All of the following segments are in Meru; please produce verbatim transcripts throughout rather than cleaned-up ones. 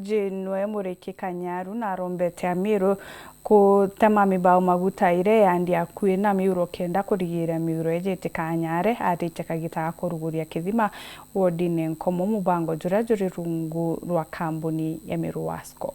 Jane we Muriki Kanyaru narombete Amiru kutema mibao maguta iria yandi akui na miuro kenda kurigiira miuro iji itikanyare, aritie kagita ga kuruguria kithima wodine Nkomo, mubango juria juri rungu rwa kambuni ya Miru Wasco.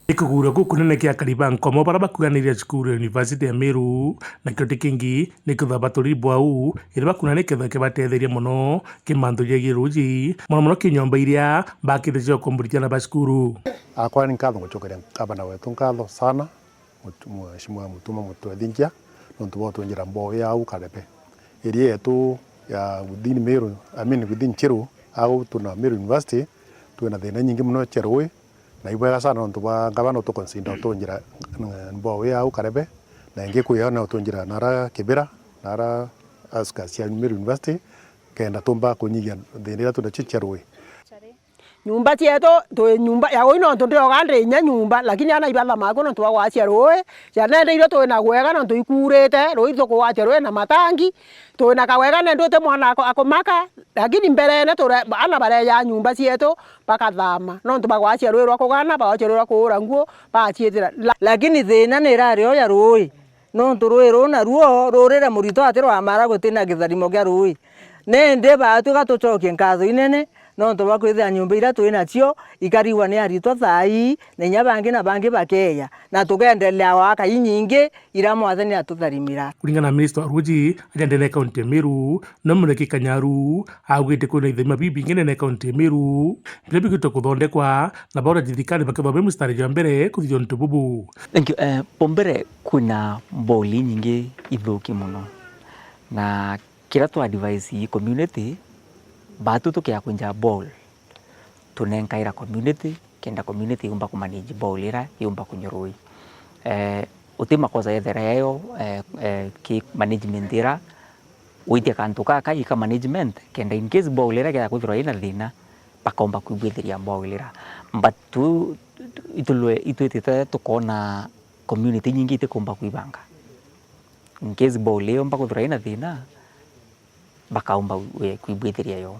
Ni kuguura gukunene kia akari ba Nkomo baria bakuganiria cukuru ya University ya Miru, nakio ti kingi ni kwithirwa baturi bwau iria bakuna nikethirwa kibatetheria mono kimantho gia giruji, mono mono kinyomba iria bakite cia gukomboria ciana ba cukuru. Akwa ni nkatho ngucokeria gavana wetu nkatho sana, Mut-, Mheshimiwa Mutuma Mutwethingia, nontu bwa gutwenjera mboo ya au Karebe. Area yetu ya within Meru, I mean within Chiru, au tuna Meru University, twina thina nyingi mono cia rui, na ibwega sana nontu bwa ngavana utuconsider utwenjera, mm, mboo ya au Karebe, na ingi kwi na utwenjera nara Kibira, nara outskirts cia Meru University, kenda tumba kunyihia thina iria twinacio cia rui. Nyumba cietu, twi nyumba ya ui nontu ndioga ndi inya nyumba, lakini ana ibathama kuo nontu bwa gwacia rui. Ciana indi irio twi na gwega nontu ikuurite, rui tukugwacia rui na matangi. Twi na kawega nendi uti mwana ako-, akumaka, lakini mberene ture-, ana bareja nyumba cietu bakathama nontu bagwacia rui rwa kugana, bagwacia rui rwa kuura nguo, baciitira. La- Lakini thina ni irari o ya rui. Nontu rui ruu naruo rurire murito ati rwamara guti na githarimo kia rui. Nindi baatwika tucokie nkatho inene nontu bwa kwithira nyumba iria twi nacio ikarigwa ni aritwa thaa ii, na inya bangi na bangi bakeeja, na tukeendelea gwaka inyingi iria Mwathani atutharimira. Kuringana na minista wa ruuji aja ndene ya kaunti ya Meru, no Mureki Kanyaru augite kwina ithima bibingi ndene ya kaunti ya Meru biria bigwitwa kuthondekwa, na baria thirikari bakethirwa be mustari jwa mbere kuthithia untu bubu. Thank you. Eh, bombere kwina ball inyingi ithuki mono, na kiria twa advise community, baatu tukia kwinja ball, tunenkaira community, kenda community yumba kumanage ball ira yumba kunywa rui. Eh, uti makosa yethera yayo, eh, eh, ki management ira witia kantu kaka ika management, kenda in case ball ira kethira kwithirwa ina thina, bakomba kwibwithiria ball ira. But tu, tu, itulwe, itwitite tukona community nyingi itikumba kwibanga. In case ball iyo mba kwithirwa ina thina, bakaumba, eh, kwibwithiria yo.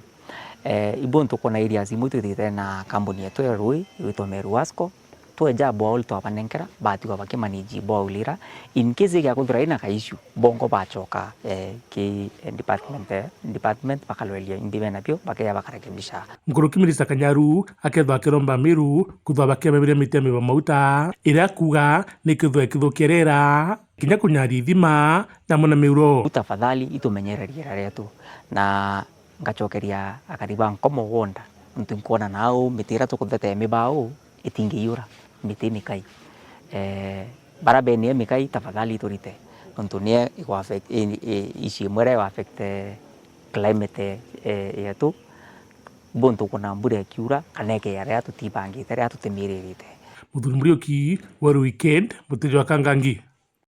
Eh, ibo ntukona areas imwe twithite na kambuni yetu ya rui, igwitwa Meru Wasco, tweja borehole twabanenkera, batigwa bakimanage borehole ira. In case igia kwithirwa ina ka issue, bongo bachoka, eh, ki, eh, department, eh, department, bakarweria imbi bena bio, bakeja bakarekebisha. Nkuruki Minista Kanyaru akethwa akiromba Meru kwithwa bakiameberia miti ya miba mauta, iria akuuga ni kwithwa ikithukia riera, kinya kunyaria ithima, nyamo na miuro. Tafadhali itumenyererie riera rietu, na ngacokeria akari ba Nkomo wonda, nontu nkwona nau miti iria tukuthete ya mibau itingiiyura, miti mikai. Eh, bara benie mikai, tafadhali iturite, nontu nie igu affect, i, i, issue imwe iria igu affect climate, eh, yetu. Buntu kwona mbura ikiura, kana ikeeja riria tutibangite, riria tutimiririte. Muthuri Muriuki, Weru Weekend, Muteja wa Kangangi.